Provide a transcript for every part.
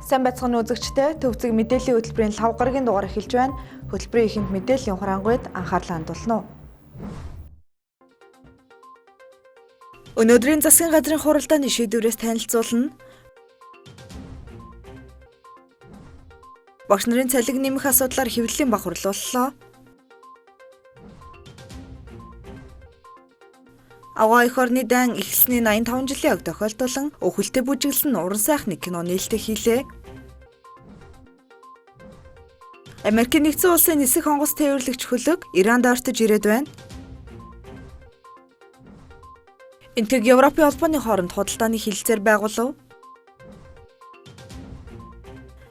Сайн байцгаана үзэгчдээ, Төв зэг мэдээллийн хөтөлбөрийн лав гарагийн дугаар эхэлж байна. Хөтөлбөрийн эхэнд мэдээллийн хураангуйд анхаарлаа хандуулна уу. Өнөөдрийн засгийн газрын хуралдааны шийдвэрээс танилцуулна. Багш нарын цалин нэмэх асуудлаар хэвлэлийн баг хурлууллаа. Авгаа эх орны дайн эхэлсний 85 жилийн ог тохиолдуулан өхөлтэй бүжиглсэн уран сайхны кино нээлттэй хийлээ. Америкийн нэгдсэн улсын нисэх онгоц тээвэрлэгч хөлөг Иранд ойртож ирээд байна. Энэтхэг Европын холбооны хооронд худалдааны хэлэлцээр байгуулав.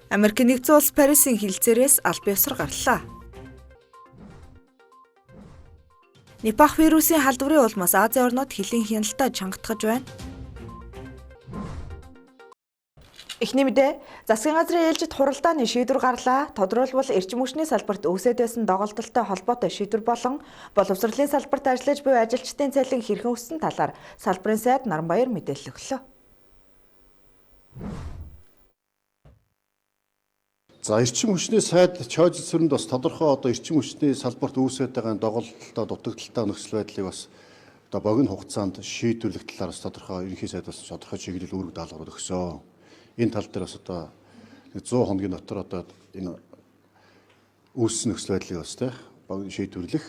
Америкийн нэгдсэн улс Парисын хэлэлцээрээс аль ёсоор гарлаа. Нипах вирусын халдварын улмаас Азийн орнууд хөлийн хяналтаа чангатгаж байна. Эхний мэдээ, засгийн газрын ээлжид хуралдааны шийдвэр гарлаа. Тодорхойлбол эрчим хүчний салбарт үүсээд байсан доголдолтой холбоотой шийдвэр болон боловсролын салбарт ажиллаж буй ажилчдын цалин хэрхэн өссөн талаар салбарын сайд Наранбаяр мэдээлэл өглөө. За, эрчим хүчний сайд Чойж сүрэнд бас тодорхой одоо эрчим хүчний салбарт үүсээд байгаа доголдолтой дутагдaltaй нөхцөл байдлыг бас одоо богино хугацаанд шийдвэрлэх талаар бас тодорхой ерөнхий сайд бас тодорхой чиглэл үүрэг даалгаврууд өгсөн. Энэ тал дээр бас одоо 100 хоногийн дотор одоо энэ үүссэн нөхцөл байдлыг бас тэ богино шийдвэрлэх,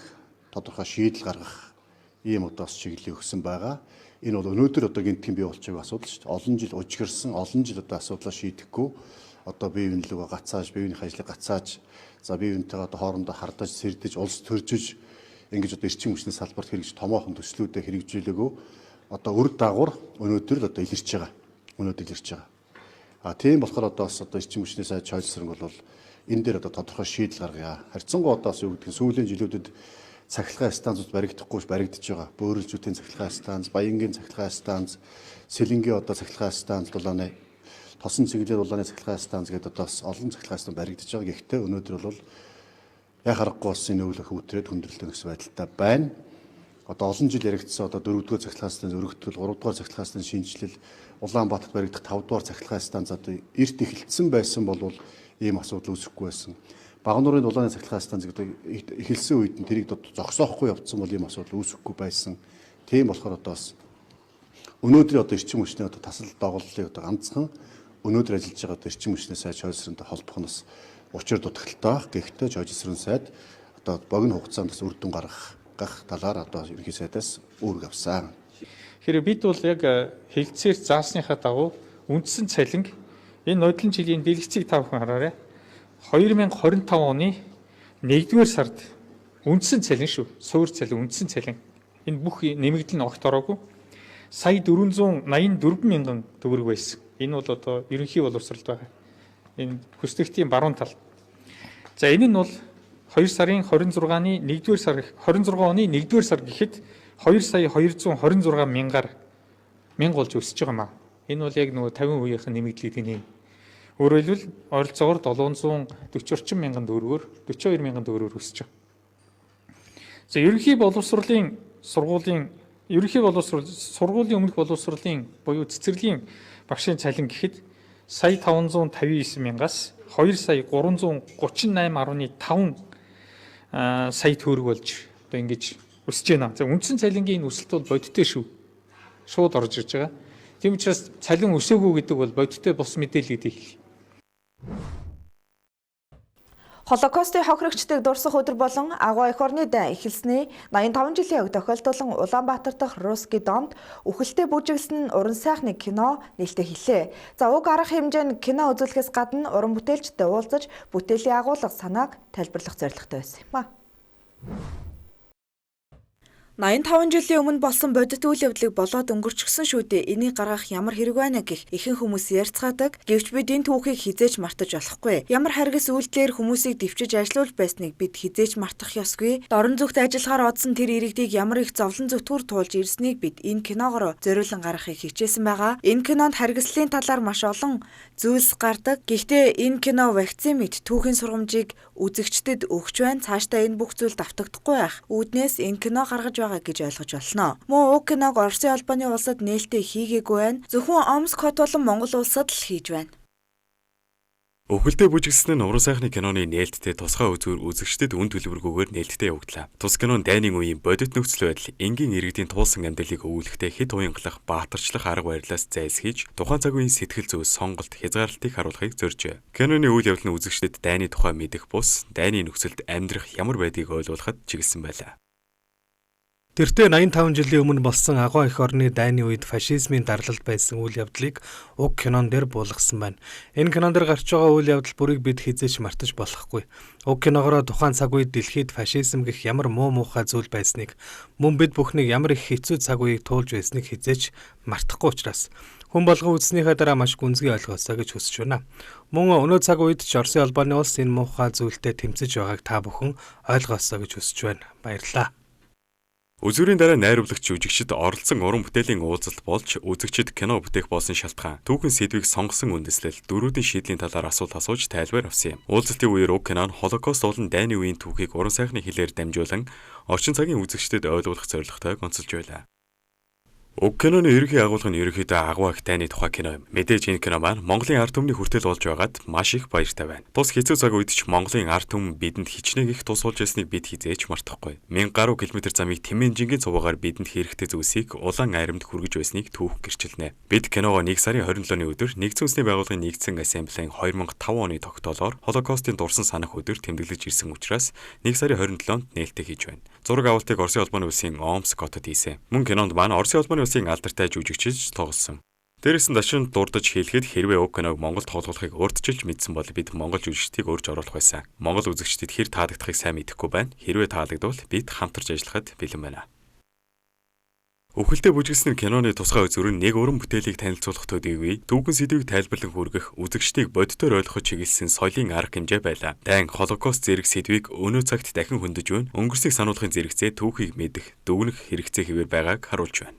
тодорхой шийдэл гаргах ийм одоо бас чиглэлийг өгсөн байгаа. Энэ бол өнөөдөр одоо гинтхэн бий болчих асуудал шүү дээ. Олон жил ужигирсан, олон жил одоо асуудлаа шийдэхгүй одоо бие биен лүгөө гацааж, бие биенийх ажлыг гацааж, за бие биентэйгээ одоо хоорондоо хардаж, сэрдэж, улс төржиж ингэж одоо эрчим хүчний салбарт хэрэгж томоохон төслүүдээ хэрэгжүүлээгөө одоо үр дагавар өнөөдөр л одоо илэрч байгаа. Өнөөдөр илэрч байгаа. А тийм болохоор одоо бас одоо эрчим хүчний сайд Чойсран бол энэ дээр одоо тодорхой шийдэл гаргая. Харьцангуй одоо бас юу гэдэг нь сүүлийн жилүүдэд цахилгаан станцууд баригдахгүй баригдаж байгаа. Бөөрөлжүүдийн цахилгаан станц, Баянгийн цахилгаан станц, Сэлэнгийн одоо цахилгаан станц дулааны тосон цэглэр улааны цахилгаан станц гэдэг одоо бас олон цахилгаан станц баригдаж байгаа. Гэхдээ өнөөдөр бол яа харахгүй бас энэ өвлөх үтрээд хүндрэлтэй нөхцөл байдалтай байна. Одоо олон жил яригдсан одоо 4-р цахилгаан станц өргөтгөл, 3-р цахилгаан станц шинэчлэл, Улаанбаатарт баригдах 5-р цахилгаан станц одоо эрт эхэлсэн байсан бол ийм асуудал үүсэхгүй байсан. Багануурын дулааны цахилгаан станц гэдэг эхэлсэн үед нь тэрийг зогсоохгүй явцсан бол ийм асуудал үүсэхгүй байсан. Тийм болохоор одоо бас өнөөдрийн одоо эрчим хүчний одоо тасал доголлыг одоо ганцхан өнөөдөр ажиллаж байгаа эрчим хүчний сайд Чойсронтой холбох нь бас учир дутагдaltaй байх. Гэхдээ Чойсрон сайд одоо богино хугацаанд бас үр дүн гаргах талаар одоо ерөнхий сайдаас үүрэг авсан. Тэгэхээр бид бол яг хэлцээр заасныхаа дагуу үндсэн цалинг энэ нодлон жилийн дэлгэцийг та бүхэн хараарай. 2025 оны 1-р сард үндсэн цалин шүү. Суур цалин, үндсэн цалин. Энэ бүх нэмэгдэл нь огт ороогүй. Сая 484 мянган төгрөг байсан. Энэ бол одоо ерөнхий боловсролд байгаа. Энэ хүслэгтийн баруун талд. За энэ нь бол 2 сарын 26-ны 1-р сар 26 оны 1-р сар гэхэд 2 сая 226 мянгаар мянга болж өсөж байгаа юм аа. Энэ бол яг нөгөө 50%-ийн нэмэгдэл гэдэг нь. Өөрөөр хэлбэл ойролцоогоор 740 орчим мянган төгрөгөөр 42 мянган төгрөгөөр өсөж байгаа. За ерөнхий боловсролын сургуулийн ерөнхий боловсрол сургуулийн өмнөх боловсролын буюу цэцэрлэгийн багшийн цалин гэхэд сая 559 мянгаас 2 сая 338.5 сая төгрөг болж одоо ингэж өсөж байна. За үндсэн цалингийн энэ өсөлт бол бодиттой шүү. Шууд орж ирж байгаа. Тийм учраас цалин өсөөгүй гэдэг бол бодиттой бус мэдээлэл гэдгийг хэлье. Холокостын хохирогчдыг дурсах өдөр болон агуу эх орны дайн эхэлсний 85 жилийн ог тохиолдуулан Улаанбаатар дахь Русский домд үхэлтэй бүжиглсэн уран сайхны кино нээлттэй хийлээ. За уг арга хэмжээ нь кино үзүүлэхээс гадна уран бүтээлчтэй уулзаж бүтээлийн агуулга санааг тайлбарлах зорилготой байсан юм а. 85 жилийн өмнө болсон бодит үйл явдлыг болоод өнгөрчихсөн шүү дээ. Энийг гаргах ямар хэрэг байна гэх ихэнх хүмүүс ярьцгаадаг. Гэвч бид энэ түүхийг хизээж мартаж болохгүй. Ямар харгас үйлдэлээр хүмүүсийг дэвчиж ажилуулж байсныг бид хизээж мартах ёсгүй. Дорн зүгт ажиллахаар одсон тэр иргэдийг ямар их зовлон зүтгүүр туулж ирснийг бид энэ киногоор зориулан гаргахыг хичээсэн байгаа. Энэ кинонд харгаслалын талаар маш олон зүйлс гардаг. Гэхдээ энэ кино вакцин мэт түүхийн сургамжийг үзэгчдэд өгч байна. Цаашдаа энэ бүх зүйл давтагдахгүй байх. Үүднээс энэ кино гаргаж байгаа гэж ойлгож болно. Мөн уг киног Оросын холбооны улсад нээлттэй хийгээгүй байна. Зөвхөн Омск хот болон Монгол улсад л хийж байна. Өхөлдөө бүжигсэн нь уран сайхны киноны нээлттэй тусгай үзүүр үзэгчдэд үн төлбөргүйгээр нээлттэй явагдлаа. Тус кино нь дайны үеийн бодит нөхцөл байдал, энгийн иргэдийн туулсан амьдралыг өвүүлэхдээ хэд уянгалах, баатарчлах арга барилаас зайлсхийж тухайн цаг үеийн сэтгэл зүй, сонголт, хязгаарлалтыг харуулахыг зорьжээ. Киноны үйл явдал нь үзэгчдэд дайны тухай мэдэх бус, дайны нөхцөлд амьдрах ямар байдгийг ойлгуулахад чиглэсэн байлаа. Тэртээ 85 жилийн өмнө болсон агуу эх орны дайны үед фашизмын дарлалд байсан үйл явдлыг уг кинон дээр буулгасан байна. Энэ кинон дээр гарч байгаа үйл явдал бүрийг бид хэзээ ч мартаж болохгүй. Уг киногоороо тухайн цаг үед дэлхийд фашизм гэх ямар муу муухай зүйл байсныг, мөн бид бүхнийг ямар их хэцүү цаг үеийг туулж байсныг хэзээ ч мартахгүй учраас хүн болгон үзснийхээ дараа маш гүнзгий ойлгоосой гэж хүсэж байна. Мөн өнөө цаг үед ч Оросын холбооны улс энэ муухай зүйлтэй тэмцэж байгааг та бүхэн ойлгоосой гэж хүсэж байна. Баярлалаа. Үзүүрийн дараа найруулагч жүжигчид оролцсон уран бүтээлийн уулзалт болж үзэгчид кино бүтээх болсон шалтгаан, түүхэн сэдвийг сонгосон үндэслэл, дүрүүдийн шийдлийн талаар асуулт асууж тайлбар авсан юм. Уулзалтын үеэр уг кино нь Холокост болон дайны үеийн түүхийг уран сайхны хэлээр дамжуулан орчин цагийн үзэгчдэд ойлгуулах зорилготойг онцолж байлаа. Уг киноны ерөнхий агуулга нь ерөнхийдөө агуу их дайны тухай кино юм. Мэдээж энэ кино маань Монголын ард түмний хүртэл болж байгаад маш их баяртай байна. Тус хэцүү цаг үед ч Монголын ард түмэн бидэнд хичнээн их тус болж байсныг бид хэзээ ч мартахгүй. 1000 гаруй километр замыг тэмээн жингийн цуваагаар бидэнд хэрэгтэй зүйлсийг улаан айрамд хүргэж байсныг түүх гэрчилнэ. Бид киногоо 1 сарын 27-ны өдөр Нэгдсэн Үндэсний байгууллагын нэгдсэн ассамблеийн 2005 оны тогтоолоор Холокостын дурсан санах өдөр тэмдэглэж ирсэн учраас 1 сарын 27-нд нээлттэй хийж байна. Зураг авалтыг Оросын холбооны улсын Омск хотод хийсэн. Мөн кинонд маань Оросын холбооны улсын алдартай жүжигчид тоглосон. Дээрээс нь дашинд дурдаж хэлэхэд хэрвээ уг киног Монголд тоглохыг урдчилж мэдсэн бол бид монгол жүжигчдийг урьж оруулах байсан. Монгол үзэгчдэд хэр таалагдахыг сайн мэдэхгүй байна. Хэрвээ таалагдвал бид хамтарч ажиллахад бэлэн байна. Өхөлдөө бүжиглсэн киноны тусгай үзүүр нь нэг уран бүтээлийг танилцуулах төдийгүй түүхэн сэдвийг тайлбарлан хүргэх, үзэгчдийг бодитоор ойлгоход чиглэсэн соёлын арга хэмжээ байлаа. Дайн Холокост зэрэг сэдвийг өнөө цагт дахин хөндөж байна. Өнгөрснийг сануулахын зэрэгцээ түүхийг мэдэх, дүгнэх хэрэгцээ хэвээр байгааг харуулж байна.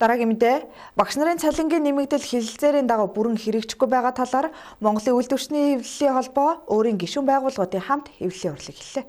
Дараагийн мэдээ, багш нарын цалингийн нэмэгдэл хэлэлцээрийн дагуу бүрэн хэрэгжихгүй байгаа талаар Монголын үйлдвэрчний хэвлэлийн холбоо өөрийн гишүүн байгууллагуудын хамт хэвлэлийн хурлыг хэллээ.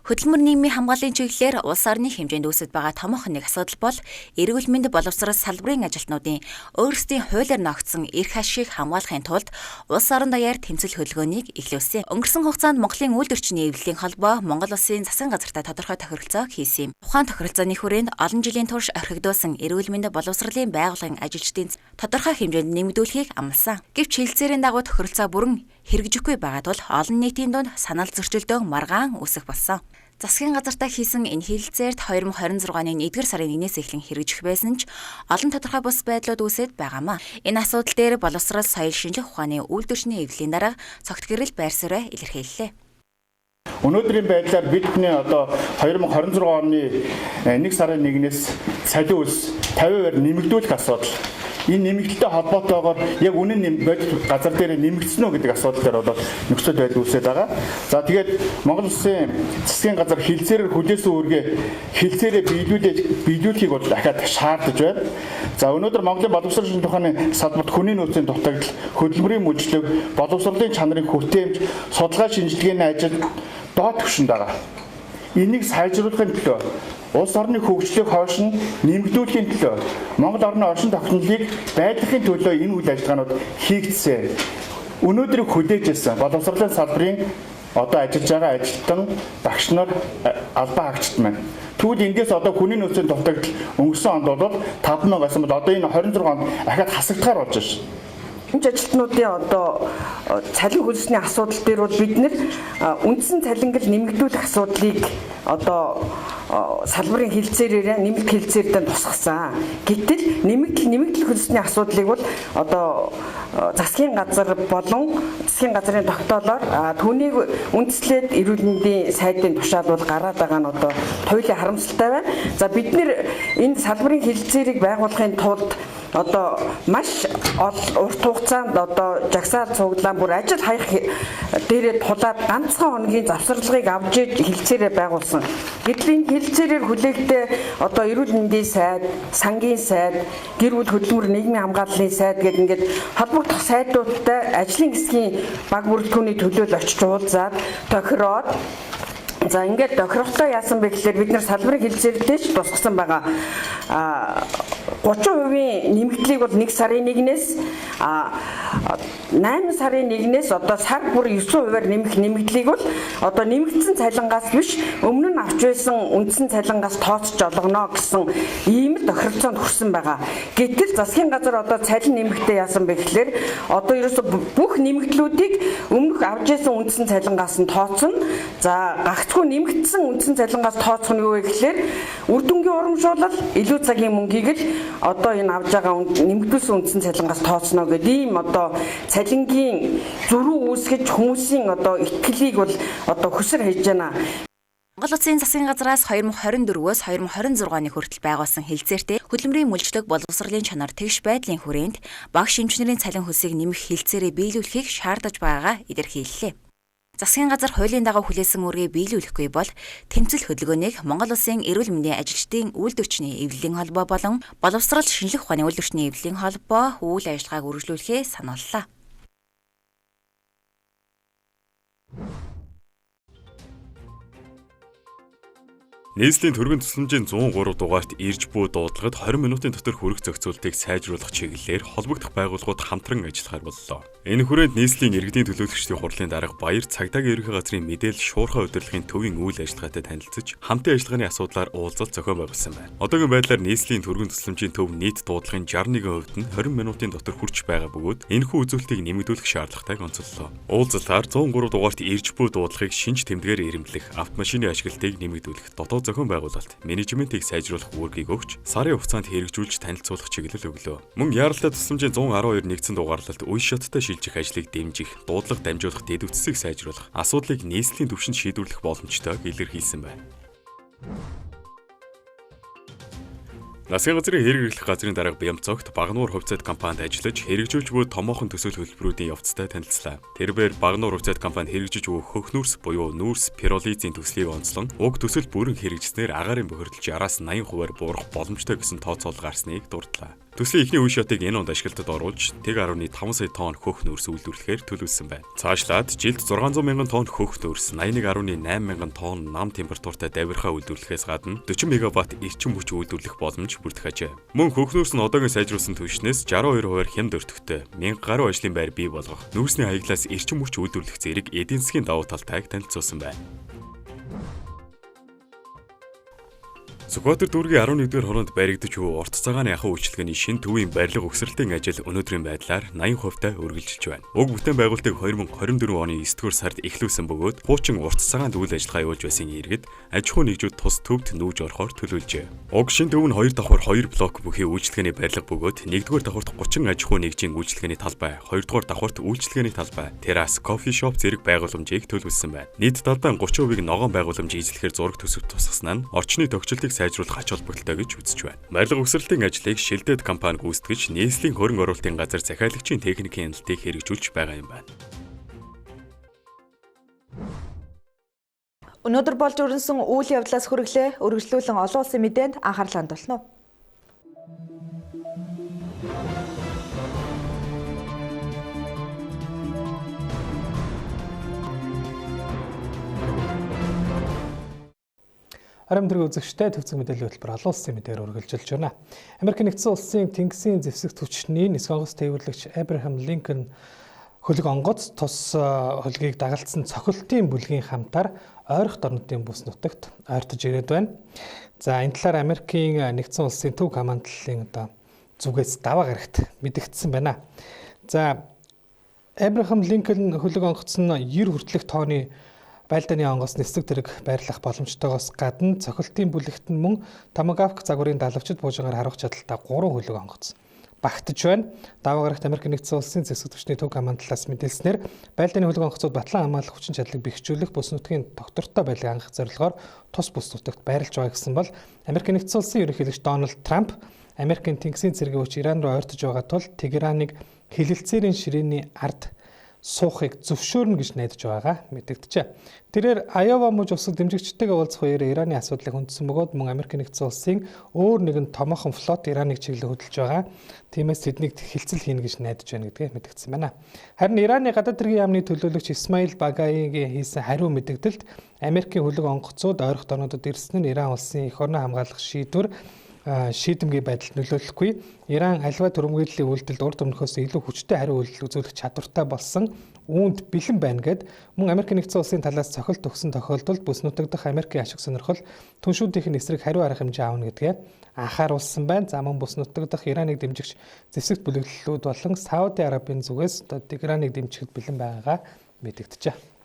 Хөдөлмөр нийгмийн хамгааллын чиглэлээр улс орны хэмжээнд үүсэж байгаа томоохон нэг асуудал бол эрүүл мэнд боловсрол салбарын ажилтнуудын өөрсдийн хуулиар ногдсон эрх ашигыг хамгаалахын тулд улс орон даяар тэмцэл хөдөлгөөнийг эхлүүлсэн. Өнгөрсөн хугацаанд Монголын үйлдвэрчний эвлэлийн холбоо Монгол улсын засгийн газартай тодорхой тохиролцоо хийсэн юм. Тухайн тохиролцооны хүрээнд олон жилийн турш орхигдуулсан эрүүл мэнд боловсролын байгууллагын ажилчдын тодорхой хэмжээнд нэмэгдүүлэхийг амласан. Гэвч хэлэлцээрийн дагуу тохиролцоо бүрэн хэрэгжихгүй байгаа тул олон нийтийн дунд санал зөрчилдөөн маргаан үүсэх болсон. Засгийн газартаа хийсэн энэ хэлэлцээрт 2026 оны 1-р сарын 1-ээс эхлэн хэрэгжих байсан ч олон тодорхой бус байдлууд үүсээд байгаамаа. Энэ асуудал дээр боловсрол соёл шинжлэх ухааны үйлдвэрчний эвлэлийн дарга Цогт гэрэл байр сууриа илэрхийллээ. Өнөөдрийн байдлаар бидний одоо 2026 оны 1 сарын 1-ээс цалин үлс 50% нэмэгдүүлэх асуудал. Энэ нэмэгдэлтэй холбоотойгоор яг үнэн бодит газар дээр нэмэгдсэн үү гэдэг асуудал дээр бол нөхцөл байдал үүсээд байгаа. За тэгээд Монгол улсын засгийн газар хилцээрээр хүлээсэн үүргээ хилцээрээ биелүүлэхийг бол дахиад шаардаж байна. За өнөөдөр Монголын боловсрол шинжлэх ухааны салбарт хүний нөөцийн дутагдал, хөдөлмөрийн мөчлөг, боловсролын чанарын хүртээмж, судалгаа шинжилгээний ажил доод түвшинд байгаа. Энийг сайжруулахын төлөө улс орны хөгжлийг хойш нь нэмэгдүүлэхийн төлөө Монгол орны оршин тогтнолыг байлгахын төлөө энэ үйл ажиллагаанууд хийгдсэн. Өнөөдрийг хүлээж ирсэн боловсролын салбарын одоо ажиллаж байгаа ажилтан, багш нар, албан хаагчид маань. Тэгвэл эндээс одоо хүний нөөцийн дутагдал өнгөрсөн онд бол 5,000 байсан бол одоо энэ 26 онд ахаад хасагдахаар болж байна. Эмч ажилтнуудын одоо цалин хөлсний асуудал дээр бол бид нэр үндсэн цалингал нэмэгдүүлэх асуудлыг одоо салбарын хилцээрээр нэмэлт хилцээрдээ тусгасан. Гэтэл нэмэгдэл хөлсний асуудлыг бол одоо засгийн газар болон засгийн газрын тогтоолоор түүнийг үндэслээд эрүүл мэндийн сайдын тушаал бол гараад байгаа нь одоо туйлын харамсалтай байна. За бид нэр энэ салбарын хилцээрийг байгуулахын тулд одоо маш урт хугацаанд одоо жагсаал цуглаан бүр ажил хаях дээрээ тулаад ганцхан хоногийн завсарлагыг авч иж хилцээрээ байгуулсан. Гэтэл энэ хилцээрээр хүлээгдээ одоо эрүүл мэндийн сайд, сангийн сайд, гэр бүл хөдөлмөр нийгмийн хамгааллын сайд гэдэг ингээд холбогдох сайдуудтай ажлын хэсгийн баг бүрэлдэхүүний төлөөл очиж уулзаад тохироод. За ингээд тохирохдоо яасан бэ гэхээр бид нар салбарын хилцээрдээ ч тусгасан байгаа. 30% нэмэгдлийг бол 1 сарын 1-ээс 8 сарын 1-ээс одоо сар бүр 9%-аар нэмэх нэмэгдлийг бол одоо нэмэгдсэн цалингаас биш өмнө нь авч байсан үндсэн цалингаас тооцож олгоно гэсэн ийм л тохиролцоонд хүрсэн байгаа. Гэтэл засгийн газар одоо цалин нэмэгдээ яасан бэ гэхлээр одоо ерөөсө бүх нэмэгдлүүдийг өмнөх авч байсан үндсэн цалингаас нь тооцно. За гагцхүү нэмэгдсэн үндсэн цалингаас тооцох нь юу вэ гэхлээр үр дүнгийн урамшуулал, илүү цагийн мөнгийг л одоо энэ авж байгаа нэмэгдүүлсэн үндсэн цалингаас тооцно гэдэг ийм одоо цалингийн зөрүү үүсгэж хүмүүсийн одоо итгэлийг бол одоо хөсөр хийж байна. Монгол Улсын засгийн газраас 2024-өөс 2026 оны хүртэл байгуулсан хэлцээртэй хөдөлмөрийн мүлжлэг боловсролын чанар тэгш байдлын хүрээнд багш эмч нарын цалин хөлсийг нэмэх хэлцээрээ биелүүлэхийг шаардаж байгаагаа илэрхийллээ. Засгийн газар хуулийн дагуу хүлээсэн үүргээ биелүүлэхгүй бол тэмцэл хөдөлгөөнийг Монгол Улсын эрүүл мэндийн ажилчдын үйлдвэрчний эвлэлийн холбоо болон боловсрол шинжлэх ухааны үйлдвэрчний эвлэлийн холбоо үйл ажиллагааг үргэлжлүүлэхээ санууллаа. Нийслэлийн төргөн тусламжийн 103 дугаарт ирж буй дуудлагад 20 минутын дотор хүрэх зохицуултыг сайжруулах чиглэлээр холбогдох байгууллагууд хамтран ажиллахаар боллоо. Энэ хүрээнд нийслэлийн иргэдийн төлөөлөгчдийн хурлын дарга Баяр цагдаагийн ерөнхий газрын мэдээлэл шуурхай удирдлагын төвийн үйл ажиллагаатай танилцаж, хамтын ажиллагааны асуудлаар уулзалт зохион байгуулсан байна. Одоогийн байдлаар нийслэлийн төргөн тусламжийн төв нийт дуудлагын 61% нь 20 минутын дотор хүрч байгаа бөгөөд энэхүү үзүүлэлтийг нэмэгдүүлэх шаардлагатайг онцоллоо. Уулзалтаар 103 дугаарт ирж буй дуудлагыг шинж тэмдгээр эрэмблэх, автомашины ашиглалтыг нэмэгдүүлэх, дотоод зохион байгуулалт, менежментийг сайжруулах үүргийг өгч, сарын хугацаанд хэрэгжүүлж танилцуулах чиглэл өглөө. Мөн яаралтай тусламжийн 112 нэгдсэн дугаарлалт үе шаттай шилжих ажлыг дэмжих, дуудлага дамжуулах дэд үтсийг сайжруулах, асуудлыг нийслэлийн түвшинд шийдвэрлэх боломжтойг илэрхийлсэн байна. Засгийн газрын хэрэг эрхлэх газрын дарга Бямцогт Багануур хувьцаат компанид ажиллаж хэрэгжүүлж буй томоохон төсөл хөтөлбөрүүдийн явцтай танилцлаа. Тэрбээр Багануур хувьцаат компани хэрэгжиж буй хөх нүүрс буюу нүүрс пиролизийн төслийг онцлон уг төсөл бүрэн хэрэгжснээр агаарын бохирдол 60-аас 80%-аар буурах боломжтой гэсэн тооцоолол гарсныг дурдлаа. Төслийн эхний үе шатыг энэ онд ашиглалтад оруулж 1.5 сая тонн хөх нүүрс үйлдвэрлэхээр төлөвлөсөн байна. Цаашлаад жилд 600 мянган тонн хөх нүүрс, 81.8 мянган тонн нам температуртай давирхаа үйлдвэрлэхээс гадна 40 мегаватт эрчим хүч үйлдвэрлэх боломж бүрдэх ажээ. Мөн хөх нүүрс нь одоогийн сайжруулсан түвшнээс 62%-аар хямд өртөгтэй 1000 гаруй ажлын байр бий болгох, нүүрсний хаяглаас эрчим хүч үйлдвэрлэх зэрэг эдийн засгийн давуу талтайг танилцуулсан байна. Сүхбаатар дүүргийн 11-р хороонд баригдаж буй урт цагааны ахуй үйлчилгээний шинэ төвийн барилга өгсрэлтийн ажил өнөөдрийн байдлаар 80%-тай үргэлжилж байна. Уг бүтээн байгуулалтыг 2024 оны 9-р сард эхлүүлсэн бөгөөд хуучин урт цагаанд үйл ажиллагаа явуулж байсан иргэд аж ахуй нэгжүүд тус төвд нүүж орохоор төлөвлөжээ. Уг шинэ төв нь 2 давхар 2 блок бүхий үйлчилгээний барилга бөгөөд 1-р давхарт 30 аж ахуй нэгжийн үйлчилгээний талбай, 2-р давхарт үйлчилгээний талбай, террас, кофе шоп зэрэг байгууламжийг төлөвлөсөн байна. Нийт талбайн 30%-ийг ногоон байгууламж эзлэхээр зураг төсөв тусгаснаа нь орчны тохиолдлыг сайжруулах ач холбогдолтой гэж үзэж байна. Барилга өгсрэлтийн ажлыг Шилдэд компани гүйцэтгэж нийслэлийн хөрөнгө оруулалтын газар захиалагчийн техникийн хяналтыг хэрэгжүүлж байгаа юм байна. Өнөөдөр болж өрнөсөн үйл явдлаас хүргэлээ. Үргэлжлүүлэн олон улсын мэдээнд анхаарал хандуулна уу? Оройн тэрэг үзэгчтэй төвцөн мэдээллийн хөтөлбөр олон улсын мэдээр үргэлжилж байна. Америк нэгдсэн улсын тэнгисийн зэвсэг түвшний нисэх онгоц тээвэрлэгч Абрахам Линкольн хөлөг онгоц тус хөлгийг дагалдсан цохилтын бүлгийн хамтаар ойрох дорнодын бүс нутагт ойртож ирээд байна. За энэ талаар Америкийн нэгдсэн улсын төв командлалын одоо зүгээс даваа гарагт мэдэгдсэн байна. За Абрахам Линкольн хөлөг онгоц нь 90 хүртэлх тооны байлдааны онгоц нисдэг тэрэг байрлах боломжтойгоос гадна цохилтын бүлэгт нь мөн Томагавк загварын далавчид буужингаар харах чадaltaй 3 хөлөг онгоц багтаж байна. Даваа гарагт Америк нэгдсэн улсын зэвсэг түвшний төв командлаас мэдээлснээр байлдааны хөлөг онгоцууд батлан хамгаалах хүчин чадлыг бэхжүүлэх бүс нутгийн тогтвортой байдлыг хангах зорилгоор тус бүс нутагт байрлаж байгаа гэсэн бол Америк нэгдсэн улсын ерөнхийлөгч Дональд Трамп Америкийн тэнгисийн цэргийн хүч Иран руу ойртож байгаа тул Тегераныг хилэлцээрийн ширээний ард суухыг зөвшөөрнө гэж найдаж байгаагаа мэдэгджээ. Тэрээр Айова мужи улсад дэмжигчтэйгээ уулзах үеэр Ираны асуудлыг хүндсэн бөгөөд мөн Америк нэгдсэн улсын өөр нэгэн томоохон флот Ираныг чиглэн хөдөлж байгаа. Тиймээс тэднийг хилцэл хийнэ гэж найдаж байна гэдгээ мэдэгдсэн байна. Харин Ираны гадаад хэргийн яамны төлөөлөгч Исмаил Багаигийн хийсэн хариу мэдэгдэлд Америкийн хөлөг онгоцууд ойрох дорнодод ирсэн нь Иран улсын эх орноо хамгаалах шийдвэр шийдэмгий байдалд нөлөөлөхгүй. Иран альва түрэмгийллийн үйлдэлд урд өмнөхөөс илүү хүчтэй хариу үйлдэл үзүүлэх чадвартай болсон, үүнд бэлэн байна гэд мөн Америк нэгдсэн улсын талаас цохилт өгсөн тохиолдолд бүс нутаг дахь Америкийн ашиг сонирхол түншүүдийнх нь эсрэг хариу арга хэмжээ авна гэдгээ анхааруулсан байна. За мөн бүс нутаг дахь Ираныг дэмжигч зэвсэгт бүлэглэлүүд болон Сауди Арабын зүгээс одоо Тегераныг дэмжихэд бэлэн байгаагаа мэдэгджээ.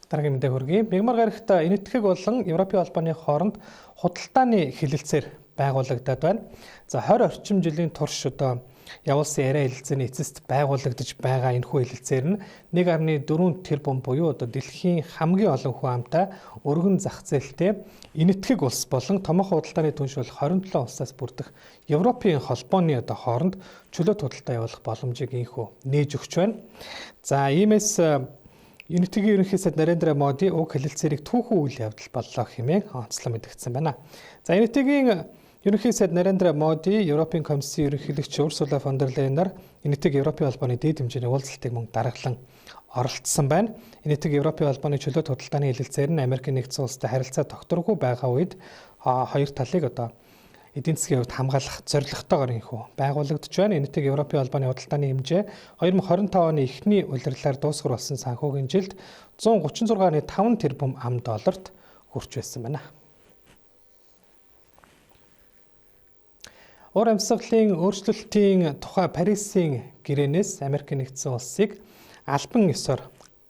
Дараагийн мэдээ хүргэе. Мягмар гарагт Энэтхэг болон Европын холбооны хооронд худалдааны хэлэлцээр байгуулагдаад байна. За 20 орчим жилийн турш одоо явуулсан яриа хэлэлцээний эцэст байгуулагдаж байгаа энэхүү хэлэлцээр нь 1.4 тэрбум буюу одоо дэлхийн хамгийн олон хүн амтай өргөн зах зээлтэй Энэтхэг улс болон томоохон худалдааны түнш болох 27 улсаас бүрдэх Европын холбооны одоо хооронд чөлөөт худалдаа явуулах боломжийг энэхүү нээж өгч байна. За иймээс Энэтхэгийн ерөнхий сайд Нарендра Моди уг хэлэлцээрийг түүхэн үйл явдал боллоо хэмээн онцлон мэдгдсэн байна. За Энэтхэгийн ерөнхий сайд Нарендра Моди, Европын комиссийн ерөнхийлөгч Урсула фон дер Лейенаар Энэтхэг Европын холбооны дээд хэмжээний уулзалтыг мөн дараалан оролцсон байна. Энэтхэг Европын холбооны чөлөөт худалдааны хэлэлцээр нь Америкийн нэгдсэн улстай харилцаа тогтворгүй байгаа үед хоёр талыг одоо эдийн засгийн хувьд хамгаалах зорилготойгоор энэхүү байгуулагдаж байна. Энэтхэг Европын холбооны худалдааны хэмжээ 2025 оны эхний улирлаар дуусгар болсон санхүүгийн жилд 136.5 тэрбум ам долларт хүрч байсан байна. Уур амьсгалын өөрчлөлтийн тухай Парисын гэрээнээс Америк нэгдсэн улсыг албан ёсоор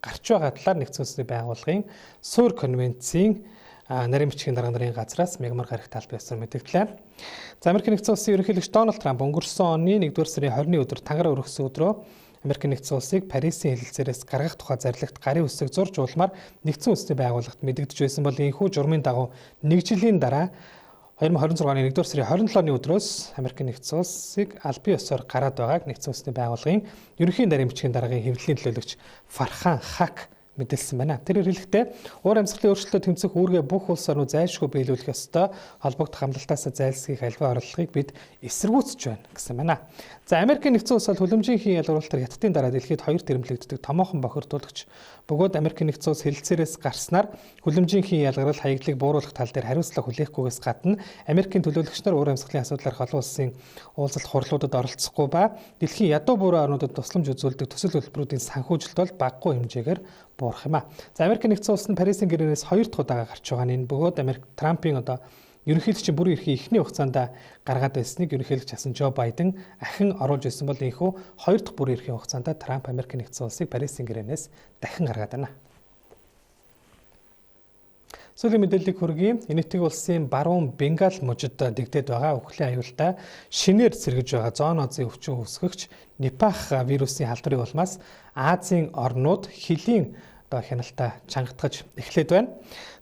гарч байгаа талаар нэгдсэн үндэсний байгууллагын Суурь конвенцийн нарийн бичгийн дарга нарын газраас мягмар гарагт албан ёсоор мэдэгдлээ. За Америк нэгдсэн улсын ерөнхийлөгч Дональд Трамп өнгөрсөн оны 1-р сарын 20-ны өдөр тангараа өргөсөн өдрөө Америк нэгдсэн улсыг Парисын хэлэлцээрээс гаргах тухай зарлагт гарын үсэг зурж уулмаар нэгдсэн үндэсний байгууллагт мэдэгдэж байсан бол энэхүү журмын дагуу нэг жилийн дараа 2026 оны 1-р сарын 27-ны өдрөөс Америк нэгдсэн улсыг албан ёсоор гараад байгааг нэгдсэн үндэсний байгууллагын ерөнхий нарийн бичгийн даргын хэвлэлийн төлөөлөгч Фархан Хак мэдээлсэн байна. Тэрээр хэлэхдээ уур амьсгалын өөрчлөлтөд тэмцэх үүргээ бүх улс орнууд зайлшгүй биелүүлэх ёстой, холбогдох хамлалтаас зайлсхийх альва орлогыг бид эсэргүүцэж байна гэсэн байна. За Америкийн нэгдсэн улс бол хүлэмжийн хийн ялгаруулалтаар Хятадын дараа дэлхийд хоёр тэрэмлэгддэг томоохон бохирдуулагч бөгөөд Америкийн нэгдсэн улс хэлэлцээрээс гарснаар хүлэмжийн хийн ялгарал хаягдлыг бууруулах тал дээр хариуцлага хүлээхгүйгээс гадна Америкийн төлөөлөгч нар уур амьсгалын асуудлаарх олон улсын уулзалт хурлуудад оролцохгүй ба дэлхийн ядуу буурай орнуудад тусламж үзүүлдэг төсөл төлбөрүүдийн санхүүжилт бол багагүй хэмжээгээр буурах юм а. За Америк нэгдсэн улс нь Парисын гэрээнээс хоёр дахь удаага гарч байгаа нь энэ бөгөөд Америк Трампын одоо ерөнхийлөгчийн бүрэн эрхийн эхний хугацаанд гаргаад байсныг ерөнхийлөгч асан Жо Байден ахин оруулж ирсэн бол энэхүү хоёр дахь бүрэн эрхийн хугацаанд Трамп Америк нэгдсэн улсыг Парисын гэрээнээс дахин гаргаад байна. Сүүлийн мэдээллийг хүргэе. Энэтхэг улсын баруун Бенгал мужид дэгдээд байгаа үхлийн аюултай шинээр сэргэж байгаа зоонозын өвчин үүсгэгч Нипах вирусын халдварын улмаас Азийн орнууд хилийн одоо хяналтаа чангатгаж эхлээд байна.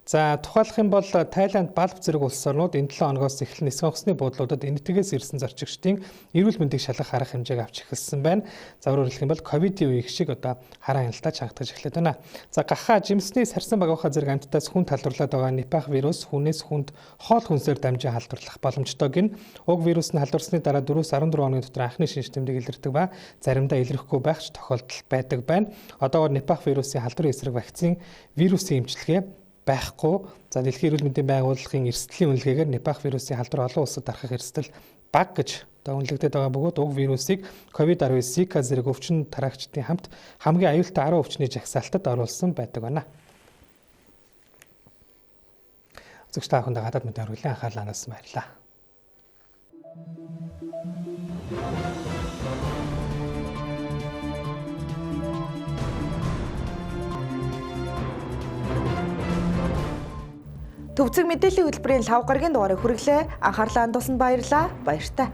За тухайлах юм бол Тайланд, Балб зэрэг улс орнууд энэ 7 хоногоос эхлэн нисгэн онгоцны буудлуудад Энэтхэгээс ирсэн зорчигчдын эрүүл мэндийг шалгах арга хэмжээг авч эхэлсэн байна. За өөрөөр хэлэх юм бол ковидын үеих шиг одоо хараа хяналтаа чангатгаж эхлээд байна. За гахаа, жимсний сарсан багвахаа зэрэг амьтдаас хүн халдварлаад байгаа Нипах вирус хүнээс хүнд хоол хүнсээр дамжин халдварлах боломжтой гин. Уг вирус нь халдварсны дараа 4-14 хоногийн дотор анхны шинж тэмдэг илэрдэг ба заримдаа илрэхгүй байх ч тохиолдол байдаг байна. Одоогоор Нипах вирусын халдварын эсрэг вакцин вирусын эмчилгээ байхгүй. За дэлхийн эрүүл мэндийн байгууллагын эрсдлийн үнэлгээгээр Нипах вирусын халдвар олон улсад тархах эрсдэл бага гэж одоо үнэлэгдээд байгаа бөгөөд уг вирусыг COVID-19, Zika зэрэг өвчин тараагчдын хамт хамгийн аюултай 10 өвчний жагсаалтад оруулсан байдаг байна. Үзэгч та бүхэндээ гадаад мэдээ хүргэлээ анхаарлаа хандуулсан баярлалаа. Төвцөг мэдээллийн хөтөлбөрийн лав гарагийн дугаарыг хүргэлээ. Анхаарлаа хандуулсанд баярлалаа. Баяртай.